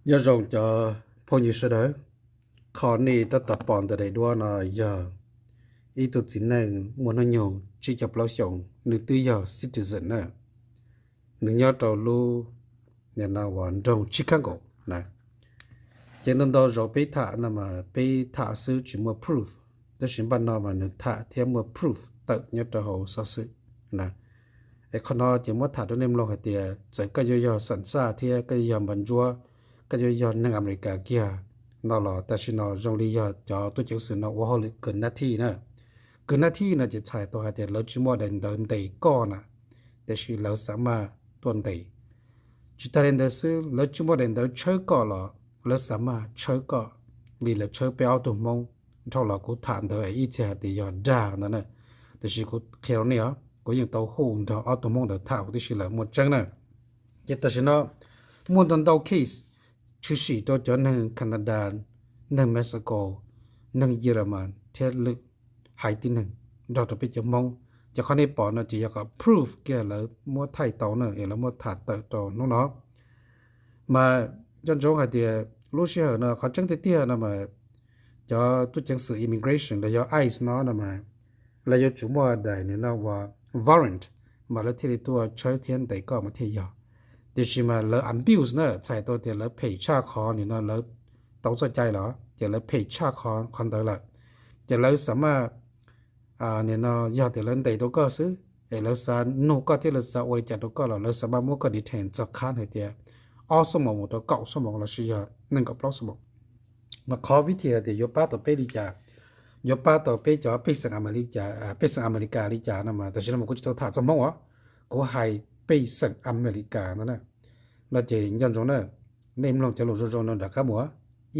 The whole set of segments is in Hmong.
Nyob zoo cov phooj ywg sawv daws, qhov nej tab tom pom ntawm daim duab no yog ib tug txiv neej muaj hnub nyoog tsib caug plaub xyoos, nws twb yog citizen na. Nws nyob rau lub, nim no uas nroog Chicago na. Ces ntau ntau zaus peb tham no mas peb tham xwb tsis muaj proof, tab sis npaj no mas nws tham thiab muaj proof tawm nyob rau hauv xov xwm na. Es qhov no ces muab tham rau nej mloog hais tias txawm koj yuav yog xam xaj thiab koj yuav yog npas ntsuab, koj yuav yog neeg Amelikas kiag no los tam sim no zoo li yog cov tub ceev xwm no ua hauj lwm kws nab thij na. Kws nab thij no ces txhais tau hais tias lawv tsis muaj daim ntawv ntes koj na, tiam sis lawv xav maj tuaj ntes. Tsis tas li ntawd xwb, lawv tsis muaj daim ntawv tshawb koj los lawv xav maj tshawb koj li lawv tshawb peb ob tug Hmoob dhau los kuv tham ntawd ib txhia hais tias yog dag ntawd na. Tiam sis kuv qhia rau nej os, kuv yeej tau hu nrog ob tug Hmoob ntawd tham huv tib si lawm, muaj tseeb na. Ces tam sim no muaj ntau ntau case tshwm sim rau cov neeg Canada, neeg Mexico, neeg Yeraman thiab lwm haiv tib neeg nrog rau peb cov Hmoob. Ces qhov nej pom no ces yog qhov proof kiag lawv muab thaij tau na, es lawv muab tham tawm rau hnub no. Mas nco ntsoov hais tias lub sij hawm no qhov tseeb tiag tiag no mas cov tub ceev xwm immigration los yog ice no no mas lawv yuav tsum muaj daim nim no uas warrant mas lawv thiaj li tuaj tshawb thiab ntes koj mas thiaj yog. Tiam sis mas lawv abuse na, txhais tau tias lawv phem tshaj qhov nim no lawv tau txoj cai los ces lawv phem tshaj qhov qhov ntawd lawm. Ces lawv xav maj nim no yog tias lawv ntes tau koj xwb es lawv xav nug koj thiab lawv xav ua li cas rau koj los lawv xav maj muab koj detain txog qhab hais tias ob xuab moos mus rau kaum xuab moos lossis yog nees nkaum plaub xuab moos. Mas qhov vib thim hais tias yuav pab tau peb li cas, yuav pab tau peb cov pej xeem Amelikas, pej xeem Amelikas li cas no mas tam sim no mas kuv tsis tau tham txog Hmoob os, kuv hais pej xeem Amelikas no na. No ces nco ntsoov na, nej mloog cov lus zoo zoo no nram qab mus.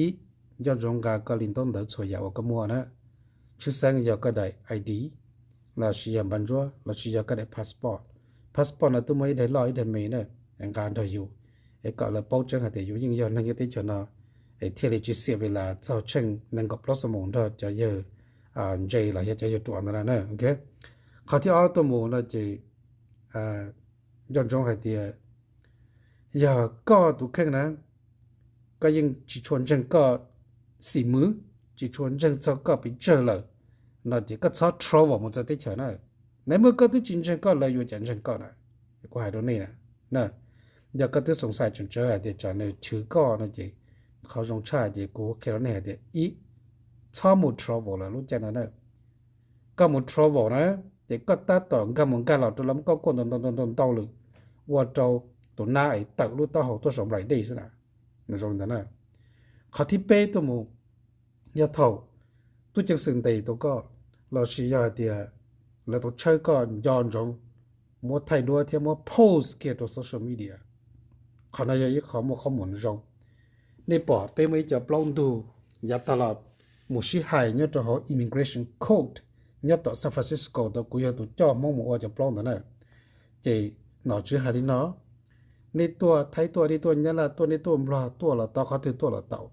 Ib, nco ntsoov nqa koj li ntaub ntawv txhua yam uas koj muaj na. Tshwj xeeb yog koj daim I D lossis yog npaj ntsuab lossis yog koj daim passport. Passport no twb muaj ib daim loj ib daim me na, nqa nrog yus es kom lawv paub tseeb hais tias yus yeej yog neeg nyob teb chaws no, es thiaj li tsis xiam vim las txog tsheej nees nkaum plaub xuab moos nrog cov yawg ntse los yog cov yawg ruam ntawd na. Qhov thib ob tuaj mus no ces nco ntsoov hais tias yog koj tus kheej na, koj yeej tsis tshua ntseeg koj xim mwv, tsis tshua ntseeg txog koj pes tsawg lawm no ces koj txhob travel mus txawv teb chaws na. Nais muaj koj twb tsis ntseeg koj lawv yuav cas ntseeg koj na? Kuv hais rau nej na, yog koj twb xoom xais tseem tsawv hais tias tsam nws chwv koj no ces qhov zoo tshaj ces kuv qhia rau nej hais tias ib, txhob mus travel lawm lub caij no na. Koj mus travel na, ces koj tab tom nkag mus nkag los rau lawv muab koj kuaj ntau ntau ntau ntau ntau lwm, ua rau tus nab es tawm lub taub hau tuaj saum nplaim dej xwb na. Nws zoo li ntawd na. Qhov thib peb tuaj mus, yog thaum tub ceev xwm ntes tau koj lossis yog hais tias lawv tau tshawb koj, nco ntsoov muab thaij duab thiab muab post kiag rau social media. Qhov no yog ib qho muaj qhob mus zoo. Nej pom peb muaj ib co plaub ntug yav tag los mus sib hais nyob rau hauv immigration court nyob tom San Francisco tau, kuv yog tus coj Hmoob mus ua cov plaub ntawd na. Ces nom tswv hais li no, nej tuaj Thaib tuaj, nej tuaj Nyab Laj tuaj, nej tuaj Nplog tuaj los tau, qhov twg tuaj los tau.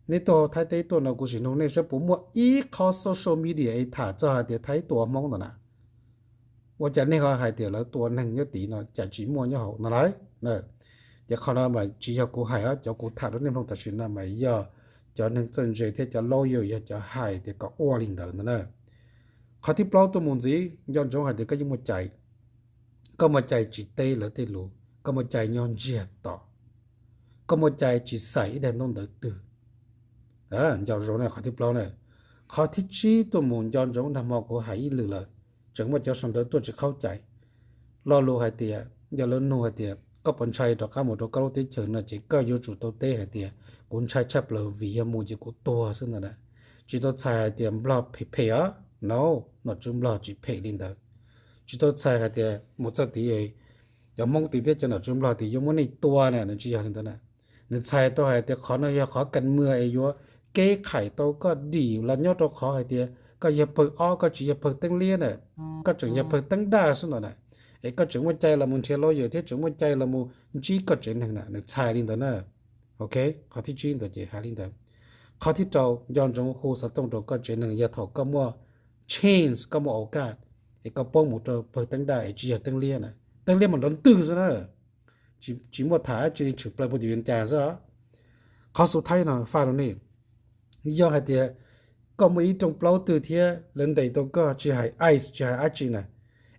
Nej tuaj hauv Thaib teb tuaj no kuv sim nug nej saib puas muaj ib qho social media es tham txog hais tias Thaib tua Hmoob ntawd na. Ua cas nej ho hais tias lawv tua neeg nyob tid no cas tsis muaj nyob hauv no lawm? Ces qhov no mas tsis yog kuv hais os, cov kuv tham rau nej mloog tam sim no mas yog cov neeg txawj ntse thiab cov lawyer yog cov hais tias kom ua li ntawd ntag na. Qhov thib plaub tuaj mus ntxiv, nco ntsoov hais tias koj yeej muaj cai. Koj muaj cai tsis teb lawv tej lus, koj muaj cai nyob ntsiag to, koj muaj cai tsis xais ib daim ntaub ntawv twg. Nco ntsoov na qhov thib plaub na. Qhov thib tsib tuaj mus nco ntsoov, nag hmo kuv hais ib lwm lawm, tseem muaj cov sau ntawv tuaj tsis qhaub cai. Lo lus hais tias yog lawv nug hais tias koj puas ntshai rov qab mus rau koj lub teb chaws no ces koj yuav tsum tau teb hais tias kuv ntshai tshaj plaws vim yog mus ces kuv tuag xwb ntag na. Tsis tau txhais hais tias Nplog phem phem os, no, nom tswv Nplog tsis phem li ntawd. Tsis tau txhais hais tias mus txog tid cov Hmoob tid thiab cov nom tswv Nplog tid yuav muab nej tua na, nws tsis yog li ntawd na. Nws txhais tau hais tias qhov no yog qhov kas mwag es yuav keb qhais tau koj dim los nyob rau qhov hais tias koj yog pawg ob, koj tsis yog pawg teeb liab na, koj tseem yog pawg teeb daj xwb ntag na. Es koj tseem muaj cai los mus nrhiav lawyer thiab tseem muaj cai los mus ntsib koj tsev neeg na, nws txhais li ntawd na. Ok, qhov thib tsib ntawd ces hais li ntawd. Qhov thib rau, nco ntsoov hu xov tooj rau koj tsev neeg yog thaum koj muaj chance, koj muaj o kaj, es koj poob mus rau pawg teeb daj es tsis yog teeb liab na. Teeb liab mas nrov ntwg xwb na, tsis muaj tham dab tsi li, tshwm plaws puag tim vias cas xwb os. Qhov xub thawj no faj rau nej, yog hais tias koj muaj ib rooj plaub twg thiab lawv ntes tau koj, tsis hais ice tsis hais dab tsi na,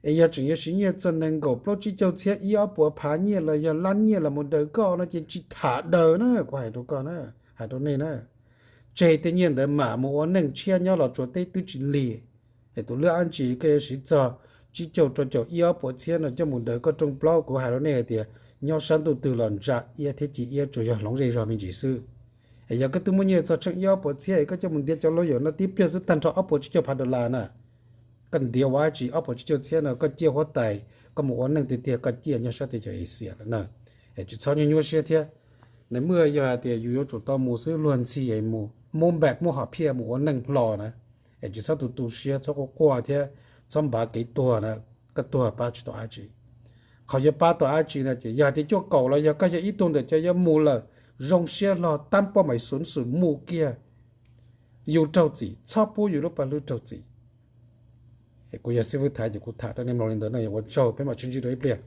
es yog tseem yuav siv nyiaj txog nees nkaum plaub tsib caug txhiab ib ob puas phav nyiaj los yog lab nyiaj los mus daws koj no ces tsis tham daws na, kuv hais rau koj na, hais rau nej na. Tseg tej nyiaj ntawd mam mus ua neej tshiab nyob Los Tsuas teb twb tsis lig. Es tus lab dab tsi koj yuav siv txog tsib caug rau caum ib ob puas txhiab no coj mus daws koj rooj plaub, kuv hais rau nej hais tias nyob sab ntuj twg los ntsa iab thiab ci iab tsuas yog hloov zej zog me ntsis xwb. Es yog koj twb muaj nyiaj txog tsheej ib ob puas txhiab es koj coj mus ntiav cov lub yam no tib pliag xwb tag nrho ob puas tsib caug phav dollar na, koj ntiav ua dab tsi ob puas tsib caug txhiab no, koj ciaj huab tais, koj mus ua neej tiag tiag koj ciaj nyob sab teb chaws Asia lawm na. Es tsis txhob nyuaj nyuaj siab thiab. Nws muaj, yog hais tias yus yuav tsum tau mus xwb luag ntxhi es mus muab npam muab hom phiaj mus ua neej hlo na. Es tsis txhob tu tu siab, txhob quaj quaj thiab txhob npav kev tuag na, koj tuag pab tsis tau dab tsi. Qhov yuav pab tau dab tsi no ces yog hais tias cuaj kaum los yog koj yog ib tug ntawm cov yuav mus lawm, zoo siab hlo tab poj mais xum xum mus kiag, yus raug txim txhob pub yus lub paj hlwb raug txim. Kuv yog xib fwb Thaiv ces kuv tham rau nej mloog li ntawd no, ua tsaug, peb mam sib ntsib dua ib pliag.